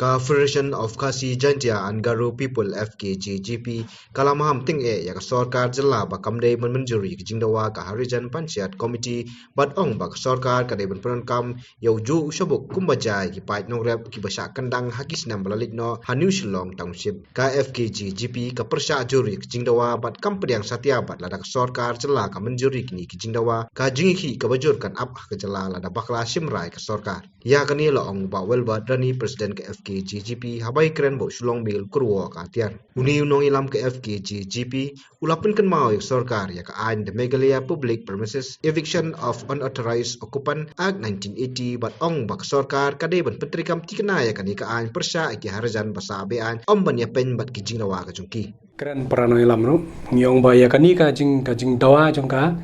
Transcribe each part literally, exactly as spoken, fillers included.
Ka Federation of Khasi Jaintia and Garo People, F K J G P, ka la maham tyngeh ïa ka sorkar jylla ba kam dei ban mynjur ïa ka jingdawa ka Harijan Panchayat Committee bad ong ba ka sorkar ka dei ban pyndonkam ïa u juh u shabuk kumba jia ïa ki paid nongrep kiba shah kyndang ha ki snem ba la leit noh ha New Shillong Township. Ka F K J G P ka pyrshah jur ïa ka jingdawa bad kam pdiang satia bad lada ka sorkar jylla ka mynjur ïa kine ki jingdawa, ka jingïakhih kaba jur kan ap ha ka jylla lada bakla shim rai ka sorkar. Ïa kane la ong u Bah Welbert Rani, President ka F K J G P, haba ïakren bad u Shillong Mail, Kyrwoh Katiar. Une u nongïalam ka F K J G P u la pynkynmaw ïa ka sorkar ïa ka aiñ The Meghalaya Public Premises Eviction of Unauthorized Occupant Act nineteen eighty bad ong ba ka sorkar ka dei ban pyntreikam thikna ïa kane ka aiñ pyrshah ïa ki Harijan ba sah beaiñ, ym ban ïapeiñ bad ki jingdawa ka jong ki. Kren para nongïalam ruh, ngi ong ba ïa kane ka jing, ka jingdawa jong ka,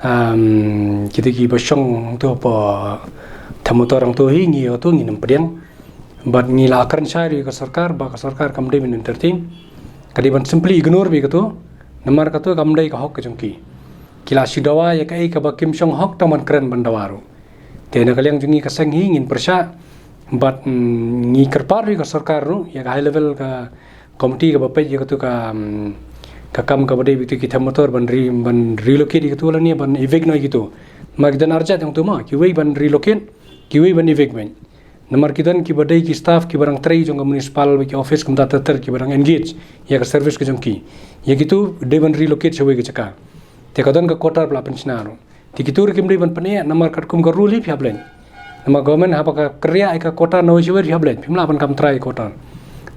um, kita kiba shong hangto hapoh Thamator hangto hi, ngi ïa to ngin ym pdiang. Bad ngi la kren shai ruh ïa ka sorkar ba ka sorkar kam dei ban entertain. Ka dei ban simply ignore beit kato. Namar kato kam dei ka hok ka jong ki. Ki la shu dawa ïa kaei kaba kim shong hok tang ban kren ban dawa ruh. Te na ka liang jong ngi ka seng hi ngin pyrshah bad, mm, ngi kyrpad ruh ïa ka sorkar ruh, ïa ka high level ka committee kaba peit ïa kato ka, mm, ka kam kaba dei beit ki Thamator ban re-, ban relocate ïa kato lane ban evict noh ïa kito. Ma ki don arjat jong to ma, kiwei ban relocate, kiwei ban evict beit. Namar ki don kiba dei ki staff kiba dang trei jong ka municipal bad ki office kumta ter ter kiba dang engage ïa ka service ka jong ki. Ïa kito dei ban relocate shawei ka jaka. Te ka don ka quarter ba la pynshna ruh. Te kito ruh kim dei ban pyneh namar katkum ka rule hi phi hap leit. Namar government haba ka kyrïa ïa ka quarter na wei sha wei phi hap leit, phim lah ban kam trai quarter.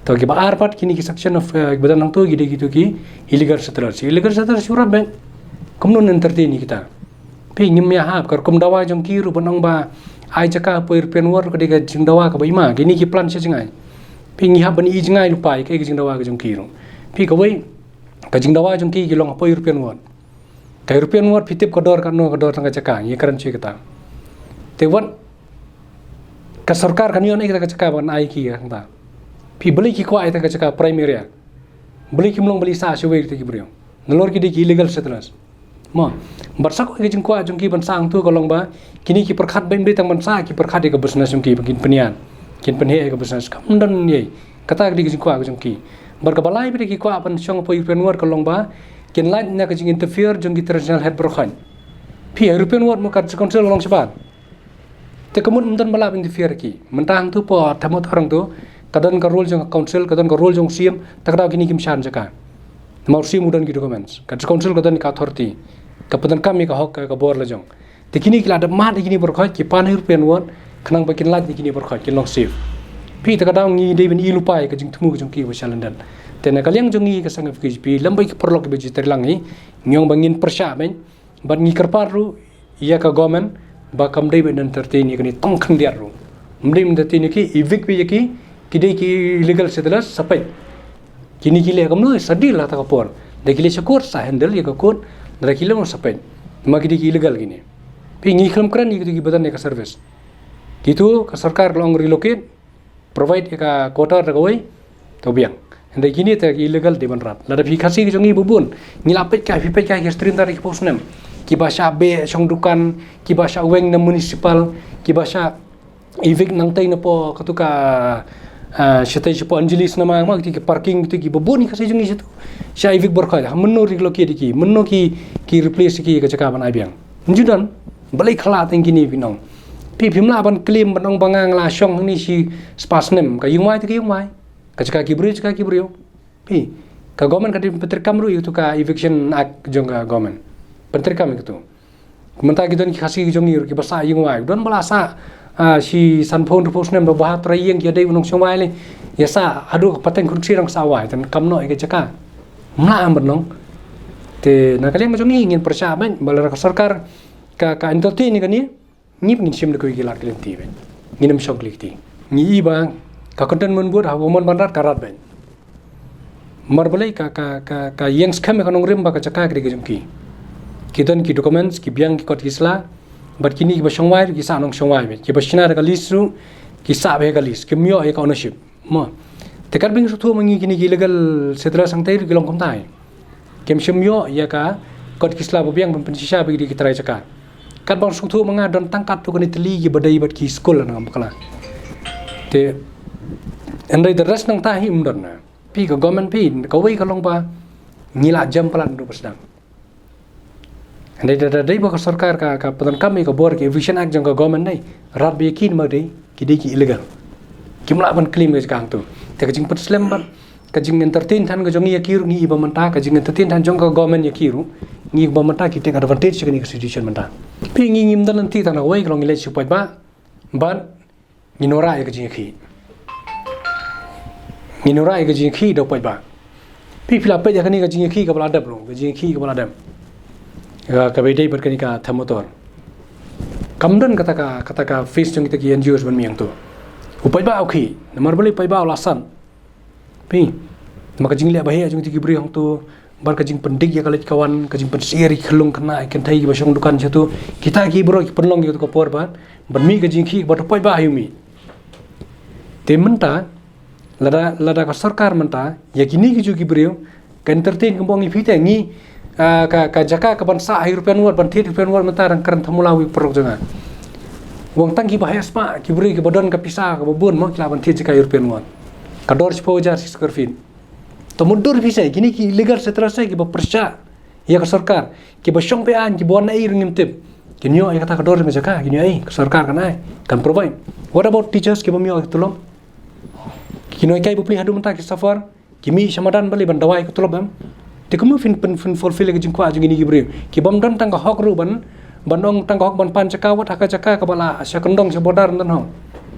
To kiba ar pat kine ki section of, eh, kiba don hangto ki dei kito ki illegal settlers. Illegal settlers shu rat beit. Kumno entertain ïa kita. Phi ngim ïa hap, katkum dawa jong ki ruh ban ong ba ai jaka hapoh European Ward ka dei ka jingdawa kaba ima, kine ki plan sha jngai. Phi ngi hap ban i jngai lypa ïa ka jingdawa ka jong ki ruh. Phi kawei ka jingdawa jong ki ki long hapoh European Ward. Ka European Ward phi tip ka dor katno ka dor tang ka jaka, ngi kren shuh ïa kata. Te wat ka sorkar kan ïoh ïa kata ka jaka ban ai ki ïa kata. Phi balei ki kwah ïa kata ka jaka prime area. Balei kim long balei sah shawei kita ki briew. Nalor ki dei ki illegal settlers. Mo. Bad sa kawei ka jingkwah jong ki ban sah hangto ka long ba kine ki pyrkhat beit, ym dei tang ban sah, ki pyrkhat ïa ka business jong ki ba kin pynïaid. Kin pynheh ïa ka business. Kam don ei. Kata ka dei ka jingkwah ka jong ki. Bad kaba lai beit ki kwah ban shong hapoh European Ward ka long ba kin lait na ka jinginterfere jong ki traditional head baroh khoit. Phi European Ward mo ka District Council long shabar. Te ka mut ym don ba lah ban interfere ki. Mynta hangto hapoh Thamator hangto ka don ka role jong ka council, ka don ka role jong u Siem, te ka daw kine kim shan jaka. Namar u Siem u don ki documents. Ka District Council ka don ka authority. Ka pyndonkam ïa ka hok ka, ka bor la jong. Te kine ki la dep mad ïa kine baroh khoit, ki pan European Ward, khnang ba kin lait ïa kine baroh khoit, kin long safe. Phi te ka daw ngi dei ban i lypa ïa ka jingthmu ka jong ki ba sha London. Te na ka liang jong ngi ka seng F K J P, lem bad ki paralok kiba ju trei lang hi, ngi ong ba ngin pyrshah beit, bad ngi kyrpad ruh ïa ka government ba kam dei ban entertain ïa kane tang khyndiat ruh. Ym dei ban entertain ïa ki, evict beit ïa ki, ki dei ki illegal settlers, sa peit. Kine ki leh kumno, sa deal ha kata ka por. Da ki leit sha court, sa handle ïa ka court, da ki leh sa peit. Ma ki dei ki illegal kine. Phi ngi khlem kren ïa kito kiba don ïa ka service. Kito ka sorkar ka la ong relocate, provide ïa ka quarter da kawei, to biang. Hynrei kine te ki illegal dei ban rat. Lada phi Khasi ki jong ngi ba bun, ngi la peit kai, phi peit kai ki stream tang da ki phew snem. Kiba shah beh shong dukan, kiba shah weng na municipal, kiba shah evict nangtei napoh kato ka, ah, shatei shapoh Anjali Cinema, ma kito ki parking kito kiba bun ïa ka Khasi jong ngi shato. Shah evict baroh khoit. Ha mynno relocate ïa ki, mynno ki, ki replace ïa ki ka jaka ban ai biang. Nju don, balei khlad tang kine phi nong. Phi phim lah ban claim ban ong ba nga nga la shong hangne shi spah snem, ka ïing wai te ka ïing wai. Ka jaka ki briew, jaka ki briew. Phi, ka government ka dei pyntreikam ruh ïa kato ka Eviction Act jong ka government. Pyntreikam ïa kato. Mynta ki don ki Khasi ki jong ngi ruh kiba sah ïing wai. Don ba la sah, ah, shi sanphew hynriewphew snem, ba ha trai ïing ki ïadei u nongshong wai lei. Ïa sah haduh ka pateng kynthei dang sah wai, te kam noh ïa ka jaka. Mla am ban nong. Te na ka liang ka jong ngi ngin pyrshah beit, ba lada ka sorkar ka, ka entertain ïa kane, ngi ngin shim da kawei ki lad ki lynti beit. Ngin ym shong ki lynti. Ngi i ba ka containment board haba mon ban rat ka rat beit. Mar balei ka, ka, ka, ka ïeng skhem ïa ka nongrim ba ka jaka ka dei ka jong ki. Ki don ki documents, ki biang ki kot ki sla, bad kine kiba shong wai ruh ki sah nongshong wai beit. Kiba shna da ka lease ruh ki sah beit ka lease, kim ïoh ïa ka ownership. Mo. Te katba ngi sngewthuh ma ngi kine ki illegal settlers hangtei ruh ki long kumtai. Kim shym ïoh ïa ka kot ki sla ba biang ban pynshisha bad ki trai jaka. Katba ngi sngewthuh ma nga don tang katto katne tylli kiba dei bad ki skul na ngam bakla. Te Hynrei the rest nangta hi ym don na. Phi ka government phi, kawei ka long ba ngi la jam palat ndu ba sdang. Hynrei da, da, dei ba ka sorkar ka, ka pyndonkam ïa ka bor ka Eviction Act jong ka government dei. Rat ba ïa ki ma dei, ki dei ki illegal. Kim lah ban claim ka jaka hangtu. Te ka jingpynslem bad ka jing entertain than ka jong ngi ïa ki ruh ngi i ba mynta, ka jing entertain than jong ka government ïa ki ruh ngi i ba mynta ki take advantage kane ka situation mynta. Phi ngi ngim don lynti tang na kawei ka long ngi leit shu paidbah. Bad ngin wanrah ïa ka jingïakhih. Ngin wanrah ïa ka jingïakhih da u paidbah. Phi phi la peit ïa kane ka jingïakhih kaba la dep ruh, ka jingïakhih kaba la dep. Ka, kaba ïadei bad kane ka them motor. Kam don kata ka, kata ka face jong kita ki N G Os ban mih hangtu. U paidbah u khih, namar balei u paidbah u la san. Phi, namar ka jingleh ba heh jong kita ki briew hangtu, bad ka jingpyndik ïa ka leit ka wan, ka jingpynsyier ïa ki khyllung khynnah, ïa ki kynthei kiba shong dukan shatu, kita ki briew ki pynlong ïa katu ka por ba, ban mih ka jingkhih ba u paidbah u mih. Te mynta, lada, lada ka sorkar mynta, ïa kine ki ju ki briew, ka entertain kumba ong ïa phi te ngi, ah, ka, ka jaka kaban sah ha European Ward, ban thied European Ward mynta dang kren thamula wei paralok jong nga. Wan tang kiba heh spah, ki briew kiba don ka pisa, kaba bun mo ki lah ban thied jaka European Ward. Ka dor shiphew hajar shi square feet. To mutdur phi sa, kine ki illegal settlers sa kiba pyrshah ïa ka sorkar, kiba shong beaiñ, kiba wan na ei ruh ngim tip. Kin ïoh ïa kata ka dor jong ka jaka, kin ïoh ei, ka sorkar kan ai, kan provide. What about teachers kiba ym ïoh ïa ka tulop? Ki nonghikai bapli haduh mynta ki suffer, ki mih sha madan balei ban dawa ïa ka tulop em? Te kumno phin, phin, phin fulfill ïa ka jingkwah jong kine ki briew? Ki bym don tang ka hok ruh ban, ban ong tang ka hok ban pan jaka wat ha ka jaka kaba la sha kyndong sha border ym don hok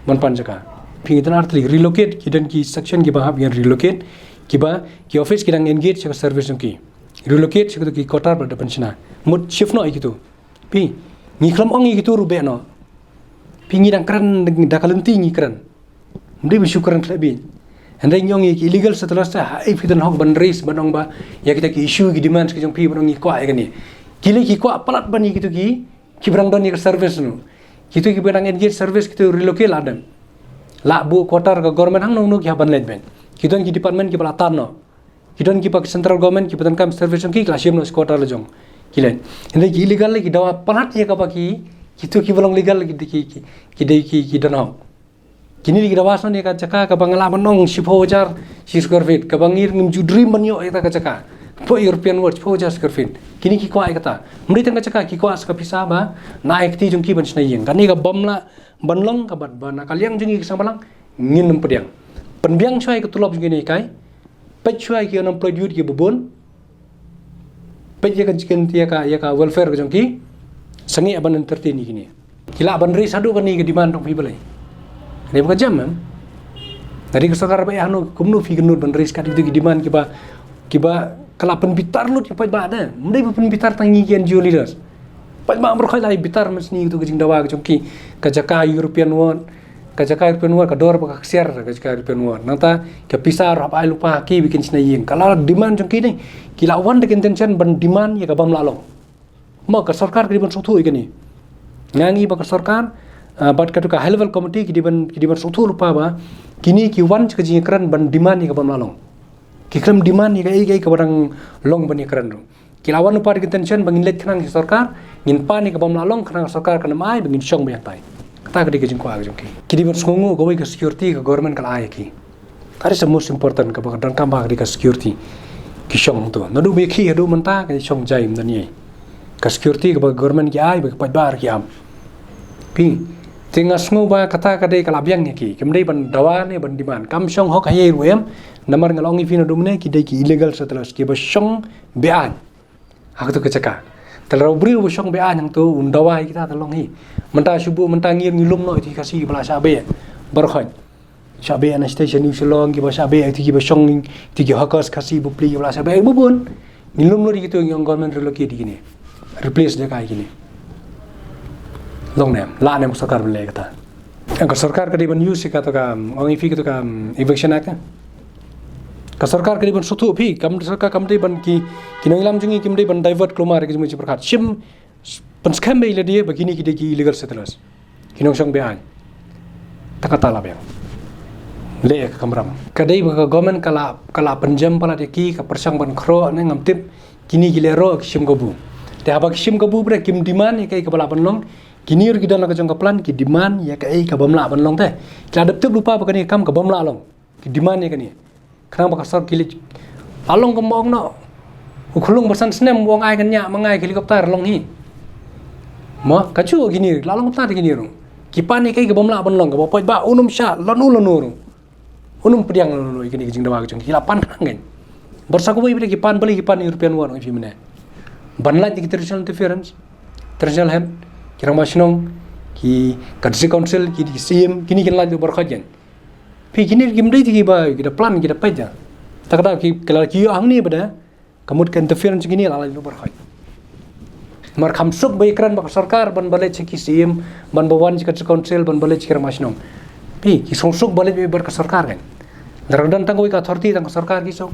ban pan jaka. Phi ngi don artylli relocate, ki don ki section kiba hap ïa relocate, kiba ki office ki dang engage sha ka service jong ki. Relocate sha kitu ki quarter ba da pynshna. Mut shift noh ïa kitu. Phi, ngi khlem ong ïa kitu ruh beh noh. Phi ngi dang kren da ka lynti ngi kren. Ym dei ban shu kren khlem beiñ. Hynrei ngi ong ïa ki illegal settlers te ha ei phi don hok ban raise ban ong ba ïa kita ki issue ki demands ki jong phi ban ong ngi kwah ïa kane. Ki lei ki kwah palat ban ïa kitu ki, kiba dang don ïa ka service ruh. Kitu kiba dang engage service kitu relocate la dep. La buh quarter ka government hangno hangno ki hap ban leit beit. Ki don ki department kiba la tan noh. Ki don kiba ka central government kiba donkam service jong ki, ki la shim noh sha quarter la jong ki leit. Hynrei ki illegal ki dawa palat ïa kaba ki, kitu kiba long legal ki, ki, ki, ki dei ki, ki don hok. Kine ki dawa san ïa ka jaka kaba nga lah ban ong shiphew hajar shi square feet, kaba ngi ngim ju dream ban ïoh ïa kata ka jaka. Poi European Ward shiphew hajar square feet. Kine ki kwah ïa kata. Ym dei tang ka jaka, ki kwah sa ka pisa ba na ai kti jong ki ban shna ïing. Kane ka bym lah ban long kaba, ba na ka liang jong ngi ki seng bhalang ngin ym pdiang. Pynbiang shuwa ïa ka tulop jong kine ki kai. Peit shuwa ïa ki unemployed youth kiba bun. Peit ïa ka jikin ïa ka, ïa ka welfare ka jong ki. Sangeh ban entertain ïa kine. Ki lah ban raise haduh kane ka demand jong phi balei? Kane ba ka jam em. Dari ka sorkar ba ïa hanu kumno phi kynnud ban raise kat ïa ki demand kiba, kiba ka la pynbitar lut ïa paidbah de. Ym dei ba pynbitar tang ïa ki N G O leaders. Paidbah baroh khoit la bitar mynsngi katu ka jingdawa ka jong ki, ka jaka European Ward, ka jaka European Ward, ka dor ba ka ksiar ka jaka European Ward. Nangta ka pisa ruh hap ai lypa ha ki ba kin shna ïing. Ka la demand jong ki ne, ki la wan da ka intention ban demand ïa ka bym lah long. Mo ka sorkar ka dei ban sngewthuh ïa kane. Nga ngi ba ka sorkar, ah, bad katu ka high level committee ki dei ban, ki dei ban sngewthuh lypa ba kine ki wan sha ka jingïakren ban demand ïa ka bym lah long. Ki khlem demand ïa kaei kaei kaba dang long ban ïakren ruh. Ki la wan lypa da ka intention ba ngin leit khnang sha sorkar, ngin pan ïa ka bym lah long khnang ka sorkar kan ym ai ba ngin shong biang tai. Kata ka dei ka jingkwah ka jong ki. Ki dei ban sngewnguh kawei ka security ka government ka la ai ïa ki. That is the most important kaba ka donkam ba ka dei ka security. Ki shong hangto. Naduh ba ïakhih haduh mynta ka shong jai ym don ei. Ka security kaba ka government ki ai ba ki paidbah ruh ki ap. Phi. Te nga sngew ba kata ka dei ka la biang ïa ki. Kim dei ban dawa ne ban demand. Kam shong hok ha ei ruh em. Namar nga la ong ïa phi naduh mynne ki dei ki illegal settlers kiba shong beaiñ. Ha katu ka jaka. Te lada u briew ba shong beaiñ hangto un dawa ïa kita te long hi. Mynta shu buh mynta ngi ngi lum noh ïa ki Khasi ba la shah beh. Baroh khoit. Shah beh na station New Shillong kiba shah beh ïa ki ba shong ïa ki hawkers Khasi bapli kiba la shah beh ba bun. Ngi lum lut ïa kitu ngi ong government relocate ïa kine. Replace da ka ïa kine. Long ne em, lah ne em ka sorkar ban leh kata. Ka sorkar ka dei ban use ïa katu ka, ong ïa phi katu ka, um, Eviction Act. Ka sorkar ka dei ban sngewthuh phi, kam sorkar kam dei ban ki, ki nongïalam jong ngi kim dei ban divert kulmar ïa ka jingmut jingpyrkhat. Shim pynskhem beit ïa lade ba kine ki dei ki illegal settlers. Ki nongshong beaiñ. Te kata la biang. Leh ïa ka kamram. Ka dei ba ka government ka la, ka la pynjem palat ïa ki, ka pyrshang ban khroh ne ngam tip kine ki leh roh ki shim kabu. Te haba ki shim kabu bre kim demand ïa kaei kaba lah ban long. Kine ruh ki don la ka jong ka plan ki demand ïa kaei ka bym lah ban long te. Ki la dep tip lypa ba kane ka kam ka bym lah long. Demand ïa kane. Khnang ba ka sorkar ki leit. La long kumba ong noh u khyllung ba san snem u ong ai kan ïa ma nga ïa ka helicopter long hi. Mo, ka ju kine la long kumta kine ruh. Ki pan ïa kaei kaba ym lah ban long, kaba poi ba un ym shah lano lano ruh. Un ym pdiang lano lano ïa kine ki jingdawa ki jong ki, la pan khnang kein. Bad sa kawei pat ki pan, balei ki pan European war, ong phi mynne. Ban lait ïa ki traditional interference, traditional hand, ki rangbah shnong, ki ka district council, ki, ki Syiem, kine kin lait lut baroh khoit kein. Phi, kine kim dei ki ba, ki da plan, ki da peit ja. Ta ka daw ki, ki la ki ïoh hangne ba da ka mut ka interference kine la lait lut baroh khoit. Namar kam suk ba ïakren bad ka sorkar ban ba leit sha ki Syiem, ban ba wan sha ka council, ban ba leit sha ki rangbah shnong. Phi, ki suk suk ba leit bad ka sorkar kein. Lada don tang kawei ka authority, tang ka sorkar ki suk.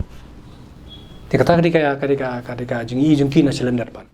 Te kata ka dei ka, ka dei ka, ka dei ka jingïohi jong ki na shalyndet pat.